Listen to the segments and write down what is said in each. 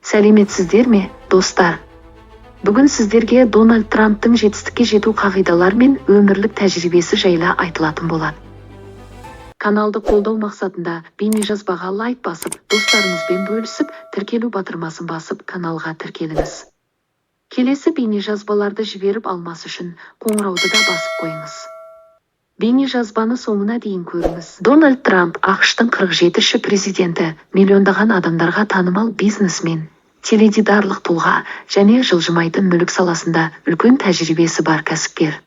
Сәлеметсіздер ме, достар? Бүгін сіздерге Дональд Трамптың жетістікке жету қағидалары мен өмірлік тәжірибесі жайлы айтылатын болады. Каналды қолдау мақсатында бейнежазбаға лайк басып, достарыңызбен бөлісіп, тіркелу батырмасын басып, каналға тіркеліңіз. Келесі бейнежазбаларды жіберіп алмас үшін қоңырауды да басып қойыңыз. Бейнежазбаны соңына дейін көріңіз. Дональд Трамп — АҚШ-тың 47-ші президенті, миллиондаған адамдарға танымал бизнесмен, теледидарлық тұлға және жылжымайтын мүлік саласында үлкен тәжірибесі бар кәсіпкер.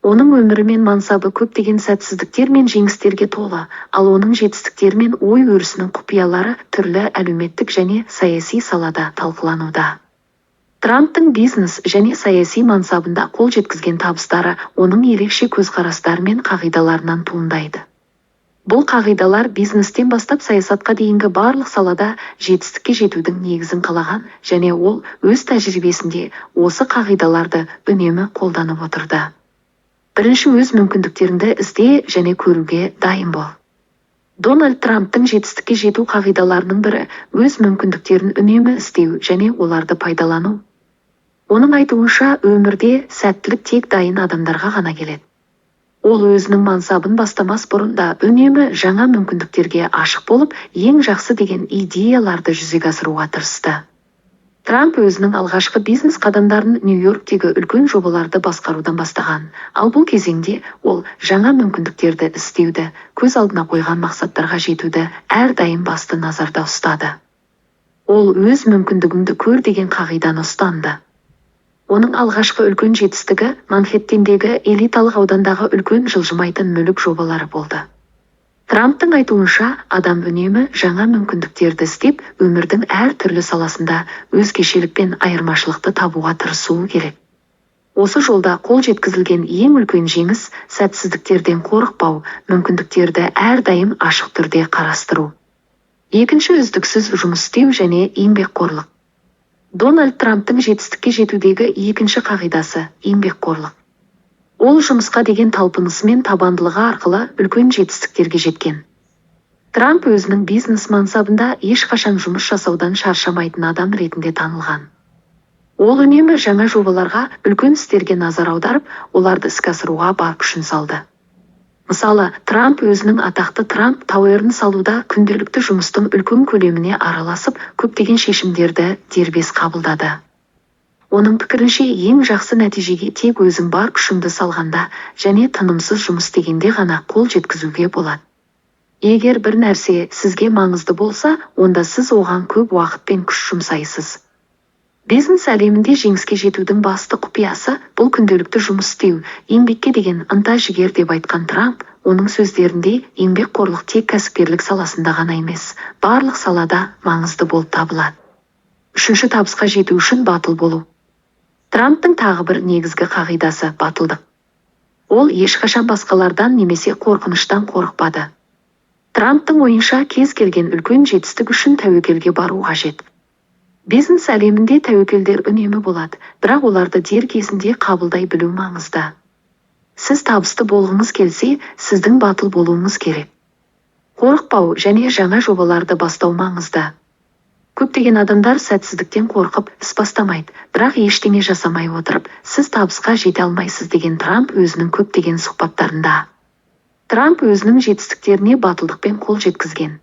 Оның өмірі мен мансабы көптеген сәтсіздіктер мен жеңістерге толы, ал оның жетістіктері мен ой-өрісінің құпиялары түрлі әлеуметтік және саяси салада талқылануда. Трамптың бизнес және саяси мансабында қол жеткізген табыстары оның ерекше көзқарастары мен қағидаларынан туындайды. Бұл қағидалар бизнестен бастап саясатқа дейінгі барлық салада жетістікке жетудің негізін қалаған және ол өз тәжірибесінде осы қағидаларды үнемі қолданып отырды. Бірінші, өз мүмкіндіктеріңді ізде және көруге дайын бол. Дональд Трамптың жетістікке жету қағидаларының бірі — өз мүмкіндіктерін үнемі іздеу және оларды пайдалану. Оның айтуынша, өмірде сәттілік тек дайын адамдарға ғана келеді. Ол өзінің мансабын бастамас бұрын да үнемі жаңа мүмкіндіктерге ашық болып, ең жақсы деген идеяларды жүзеге асыруға тырысты. Трамп өзінің алғашқы бизнес қадамдарын Нью-Йорктегі үлкен жобаларды басқарудан бастаған, ал бұл кезеңде ол жаңа мүмкіндіктерді іздеуді, көз алдына қойған мақсаттарға жетуді әрдайым басты назарда ұстады. Ол «өз мүмкіндігіңді көр» деген қағиданы ұстанды. Оның алғашқы үлкен жетістігі Манхэттендегі элиталық аудандағы үлкен жылжымайтын мүлік жобалары болды. Трамптың айтуынша, адам үнемі жаңа мүмкіндіктерді іздеп, өмірдің әр түрлі саласында өзгешелік пен айырмашылықты табуға тырысуы керек. Осы жолда қол жеткізілген ең үлкен жеңіс — сәтсіздіктерден қорықпау, мүмкіндіктерді әрдайым ашық түрде қарастыру. Екінші, үздіксіз жұмыс істеу және еңбекқорлық. Дональд Трамптың жетістікке жетудегі екінші қағидасы — еңбекқорлық. Ол жұмысқа деген талпынысы мен табандылығы арқылы үлкен жетістіктерге жеткен. Трамп өзінің бизнес мансабында ешқашан жұмыс жасаудан шаршамайтын адам ретінде танылған. Ол үнемі жаңа жобаларға, үлкен істерге назар аударып, оларды іске асыруға бар күшін салды. Мысалы, Трамп өзінің атақты Трамп Тауэрін салуда күнделікті жұмыстың үлкен көлеміне араласып, көптеген шешімдерді дербес қабылдады. Оның пікірінше, ең жақсы нәтижеге тек өзің бар күшіңді салғанда және тынымсыз жұмыс істегенде ғана қол жеткізуге болады. Егер бір нәрсе сізге маңызды болса, онда сіз оған көп уақыт пен күш жұмсайсыз. Бизнес әлемінде жеңіске жетудің басты құпиясы — бұл күнделікті жұмыс істеу, еңбекке деген ынта жігер деп айтқан Трамп. Оның сөздерінде, еңбекқорлық тек кәсіпкерлік саласында ғана емес, барлық салада маңызды болып табылады. Үшінші, табысқа жету үшін батыл болу. Трамптың тағы бір негізгі қағидасы — батылдық. Ол ешқашан басқалардан немесе қорқыныштан қорықпады. Трамптың ойынша, кез келген үлкен жетістік үшін тәуекелге бару қажет. Бизнес әлемінде тәуекелдер үнемі болады, бірақ оларды дер кезінде қабылдай білу маңызды. Сіз табысты болғыңыз келсе, сіздің батыл болуыңыз керек. Қорықпау және жаңа жобаларды бастау маңызды. Көптеген адамдар сәтсіздіктен қорқып, іс бастамайды, бірақ ештеңе жасамай отырып, сіз табысқа жете алмайсыз деген Трамп өзінің көптеген сұхбаттарында. Трамп өзінің жетістіктеріне батылдықпен қол жеткізген.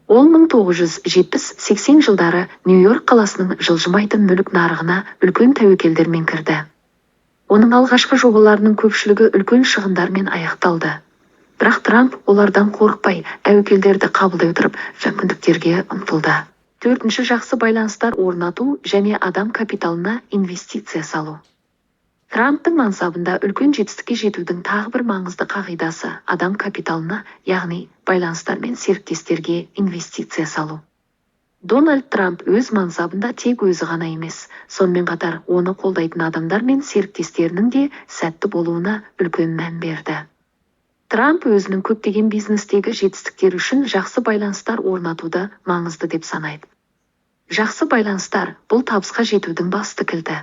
Ол 1970-80 жылдары Нью-Йорк қаласының жылжымайтын мүлік нарығына үлкен тәуекелдермен кірді. Оның алғашқы жобаларының көпшілігі үлкен шығындармен аяқталды. Бірақ Трамп олардан қорықпай, тәуекелдерді қабылдай отырып, мүмкіндіктерге ұмтылды. Төртінші, жақсы байланыстар орнату және адам капиталына инвестиция салу. Трамптың мансабында үлкен жетістікке жетудің тағы бір маңызды қағидасы — адам капиталына, яғни байланыстар мен серіктестерге инвестиция салу. Дональд Трамп өз мансабында тек өзі ғана емес, сонымен қатар оны қолдайтын адамдар мен серіктестерінің де сәтті болуына үлкен мән берді. Трамп өзінің көптеген бизнестегі жетістіктері үшін жақсы байланыстар орнатуды маңызды деп санайды. Жақсы байланыстар — бұл табысқа жетудің басты кілті.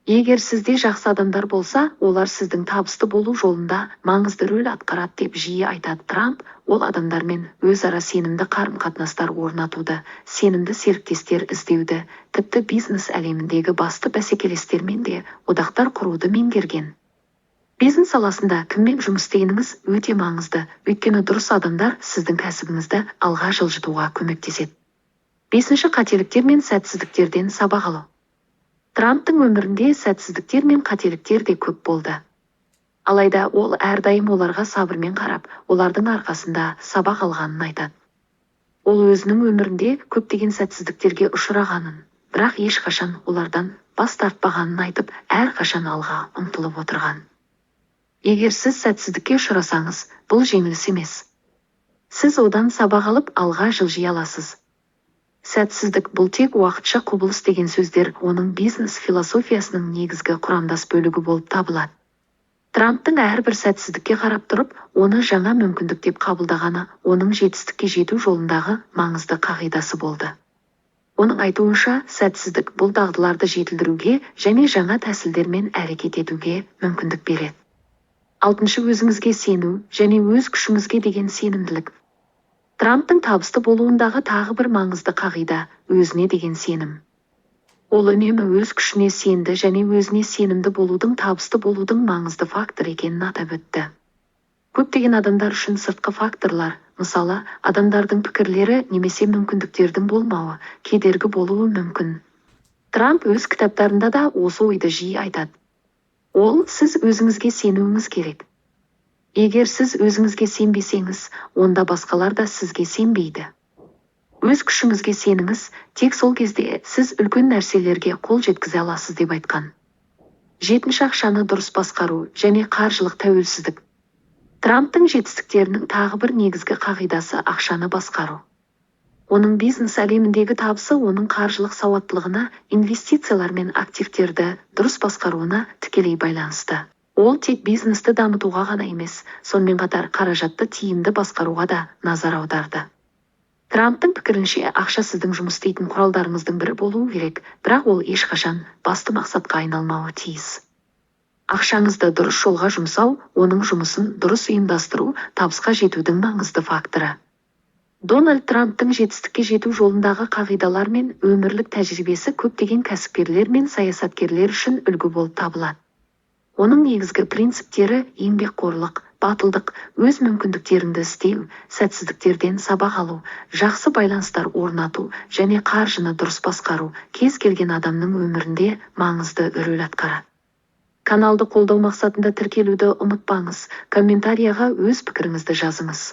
Егер сізде жақсы адамдар болса, олар сіздің табысты болу жолында маңызды рөл атқарады деп жиі айтады Трамп. Ол адамдармен өзара сенімді қарым-қатынастар орнатуды, сенімді серіктестер іздеуді, тіпті бизнес әлеміндегі басты бәсекелестермен де одақтар құруды меңгерген. Бизнес саласында кіммен жұмыс істегеніңіз өте маңызды, өйткені дұрыс адамдар сіздің кәсібіңізді алға жылжытуға көмектеседі. Бесінші, қателіктер мен сәтсіздіктерден сабақ алу. Трамптың өмірінде сәтсіздіктер мен қателіктер де көп болды. Алайда ол әрдайым оларға сабырмен қарап, олардың арқасында сабақ алғанын айтады. Ол өзінің өмірінде көптеген сәтсіздіктерге ұшырағанын, бірақ ешқашан олардан бас тартпағанын айтып, әрқашан алға ұмтылып отырған. Егер сіз сәтсіздікке ұшырасаңыз, бұл жеңіліс емес. Сіз одан сабақ алып, алға жылжи аласыз. Сәтсіздік бұл тек уақытша құбылыс деген сөздер оның бизнес философиясының негізгі құрамдас бөлігі болып табылады. Трамптың әрбір сәтсіздікке қарап тұрып, оны жаңа мүмкіндік деп қабылдағаны оның жетістікке жету жолындағы маңызды қағидасы болды. Оның айтуынша, сәтсіздік бұл дағдыларды жетілдіруге және жаңа тәсілдермен әрекет етуге мүмкіндік береді. Алтыншы, өзіңізге сену және өз күшіңізге деген сенімділік. Трамптың табысты болуындағы тағы бір маңызды қағида өзіне деген сенім. Ол үнемі өз күшіне сенді және өзіне сенімді болудың табысты болудың маңызды факторы екенін атап өтті. Көптеген адамдар үшін сыртқы факторлар, мысалы, адамдардың пікірлері немесе мүмкіндіктердің болмауы, кедергі болуы мүмкін. Трамп өз кітаптарында да осы ойды жиі айтады. Ол: сіз өзіңізге сенуіңіз керек. Егер сіз өзіңізге сенбесеңіз, онда басқалар да сізге сенбейді. Өз күшіңізге сеніңіз, тек сол кезде сіз үлкен нәрселерге қол жеткізе аласыз деп айтқан. Жетінші, ақшаны дұрыс басқару және қаржылық тәуелсіздік. Трамптың жетістіктерінің тағы бір негізгі қағидасы ақшаны басқару. Оның бизнес әлеміндегі табысы оның қаржылық сауаттылығына, инвестициялар мен активтерді дұрыс басқаруына тікелей байланысты. Ол тек бизнесті дамытуға ғана емес, сонымен қатар қаражатты тиімді басқаруға да назар аударды. Трамптың пікірінше, ақша сіздің жұмыс істейтін құралдарыңыздың бірі болуы керек, бірақ ол ешқашан басты мақсатқа айналмауы тиіс. Ақшаңызды дұрыс жолға жұмсау, оның жұмысын дұрыс ұйымдастыру табысқа жетудің маңызды факторы. Дональд Трамптың жетістікке жету жолындағы қағидалар мен өмірлік тәжірибесі көптеген кәсіпкерлер мен саясаткерлер үшін үлгі болып табылады. Оның негізгі принциптері еңбекқорлық, батылдық, өз мүмкіндіктеріңді іздеу, сәтсіздіктерден сабақ алу, жақсы байланыстар орнату және қаржыны дұрыс басқару кез келген адамның өмірінде маңызды рөл атқарады. Каналды қолдау мақсатында тіркелуді ұмытпаңыз, комментарияға өз пікіріңізді жазыңыз.